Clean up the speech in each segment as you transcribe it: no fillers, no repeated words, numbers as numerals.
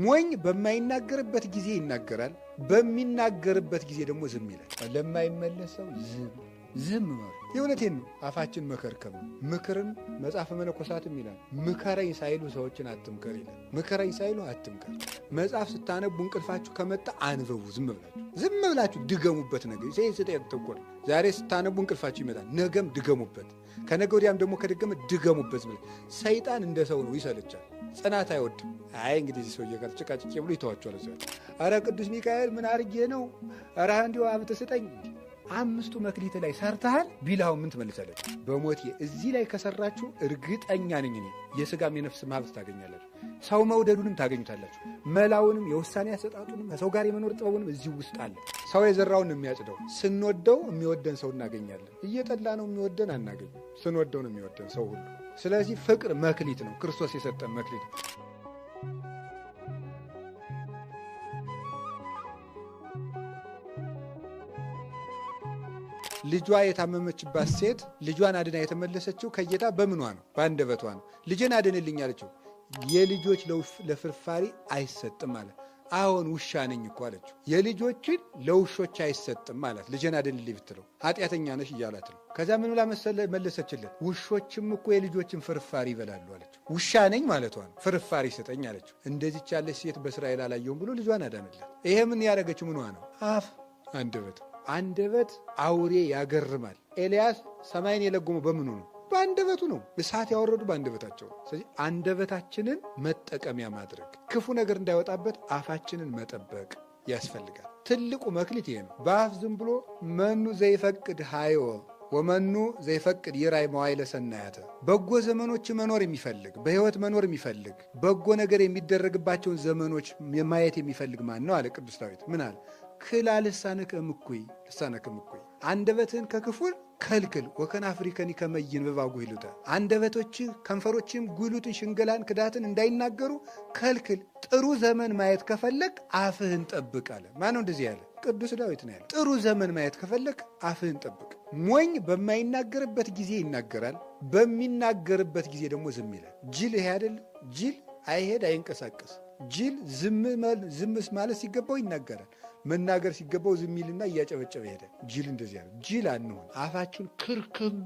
ሞኝ በማይናገርበት ጊዜ ይናገራል፣ በሚናገርበት ጊዜ ደግሞ ዝም ይላል። ለማይመለስ ሰው ዝም ዝም ማለት የእውነቴን ነው። አፋችን መከርከም ነው። ምክርም መጽሐፈ መነኮሳትም ይላል ምከረኝ ሳይሉ ሰዎችን አትምከር ይላል። ምከረኝ ሳይሉ አትምከር። መጽሐፍ ስታነቡ እንቅልፋችሁ ከመጣ አንብቡ። ዝም ብላችሁ ዝም ብላችሁ ድገሙበት። ነገ ተኮር ዛሬ ስታነቡ እንቅልፋችሁ ይመጣል፣ ነገም ድገሙበት። ከነገ ወዲያም ደግሞ ከደገመ ድገሙበት። ዝም ሰይጣን እንደ ሰው ነው፣ ይሰለቻል። ጽናት አይወድም። አይ እንግዲህ እዚህ ሰውዬ ጋር ጭቃጭቄ ብሎ ይተዋቸዋል። ኧረ ቅዱስ ሚካኤል ምን አርጌ ነው? ኧረ እንዲሁ ሀብት ስጠኝ። አምስቱ መክሊት ላይ ሰርተሃል ቢልሃው ምን ትመልሳለች? በሞቴ እዚህ ላይ ከሰራችሁ እርግጠኛ ነኝ እኔ የስጋም የነፍስም ሀብት ታገኛላችሁ። ሰው መውደዱንም ታገኙታላችሁ። መላውንም፣ የውሳኔ አሰጣጡንም፣ ከሰው ጋር የመኖር ጥበቡንም እዚህ ውስጥ አለ። ሰው የዘራውን ነው የሚያጭደው። ስንወደው የሚወደን ሰው እናገኛለን። እየጠላ ነው የሚወደን አናገኝም። ስንወደው ነው የሚወደን ሰው ሁሉ። ስለዚህ ፍቅር መክሊት ነው። ክርስቶስ የሰጠን መክሊት ነው። ልጇ የታመመችባት ሴት ልጇን አድና የተመለሰችው ከጌታ በምኗ ነው? በአንደበቷ ነው። ልጄን አድንልኝ አለችው። የልጆች ለፍርፋሪ አይሰጥም አለ። አሁን ውሻ ነኝ እኮ አለችው። የልጆችን ለውሾች አይሰጥም አላት። ልጄን አድንልኝ ብትለው ኃጢአተኛ ነሽ እያላት ነው። ከዚያ ምን ብላ መለሰችለት? ውሾችም እኮ የልጆችን ፍርፋሪ ይበላሉ አለችው። ውሻ ነኝ ማለቷ ነው። ፍርፋሪ ስጠኝ አለችው። እንደዚች ያለች ሴት በእስራኤል አላየውም ብሎ ልጇን አዳነላት። ይሄ ምን ያደረገችው ምኗ ነው? አፍ፣ አንደበት። አንደበት አውሬ ያገርማል። ኤልያስ ሰማይን የለጎመው በምኑ ነው? በአንደበቱ ነው። እሳት ያወረዱ በአንደበታቸው ነው። ስለዚህ አንደበታችንን መጠቀሚያ ማድረግ፣ ክፉ ነገር እንዳይወጣበት አፋችንን መጠበቅ ያስፈልጋል። ትልቁ መክሊት ይሄ ነው። በአፍ ዝም ብሎ መኑ ዘይፈቅድ ሀዮ ወመኑ ዘይፈቅድ ይራይ መዋዕለ ሰናያተ፣ በጎ ዘመኖች መኖር የሚፈልግ በሕይወት መኖር የሚፈልግ በጎ ነገር የሚደረግባቸውን ዘመኖች ማየት የሚፈልግ ማን ነው አለ ቅዱስ ዳዊት። ምን አለ? ክላ ልሳነከ እምኩይ ልሳነከ እምኩይ፣ አንደበትህን ከክፉል ከልክል። ወከናፍሪከኒ ከመ ይንብባ ጉሂሉተ፣ አንደበቶችህ ከንፈሮችህም ጉሂሉትን፣ ሽንገላን፣ ክዳትን እንዳይናገሩ ከልክል። ጥሩ ዘመን ማየት ከፈለግ አፍህን ጠብቅ አለ። ማነው እንደዚህ ያለ? ቅዱስ ዳዊት ነው ያለ። ጥሩ ዘመን ማየት ከፈለግ አፍህን ጠብቅ። ሞኝ በማይናገርበት ጊዜ ይናገራል፣ በሚናገርበት ጊዜ ደግሞ ዝም ይላል። ጅል ይሄ አይደል? ጅል አይሄድ አይንቀሳቀስ። ጅል ዝም ማለት ሲገባው ይናገራል፣ መናገር ሲገባው ዝም ይልና እያጨበጨበ ይሄዳል። ጅል እንደዚያ ነው። ጅል አንሆን። አፋችን ክርክም።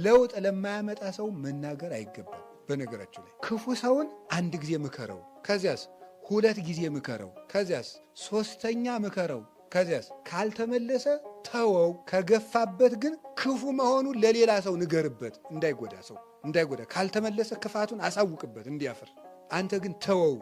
ለውጥ ለማያመጣ ሰው መናገር አይገባም። በነገራችሁ ላይ ክፉ ሰውን አንድ ጊዜ ምከረው፣ ከዚያስ ሁለት ጊዜ ምከረው፣ ከዚያስ ሶስተኛ ምከረው፣ ከዚያስ ካልተመለሰ ተወው። ከገፋበት ግን ክፉ መሆኑን ለሌላ ሰው ንገርበት፣ እንዳይጎዳ ሰው እንዳይጎዳ። ካልተመለሰ ክፋቱን አሳውቅበት እንዲያፍር። አንተ ግን ተወው።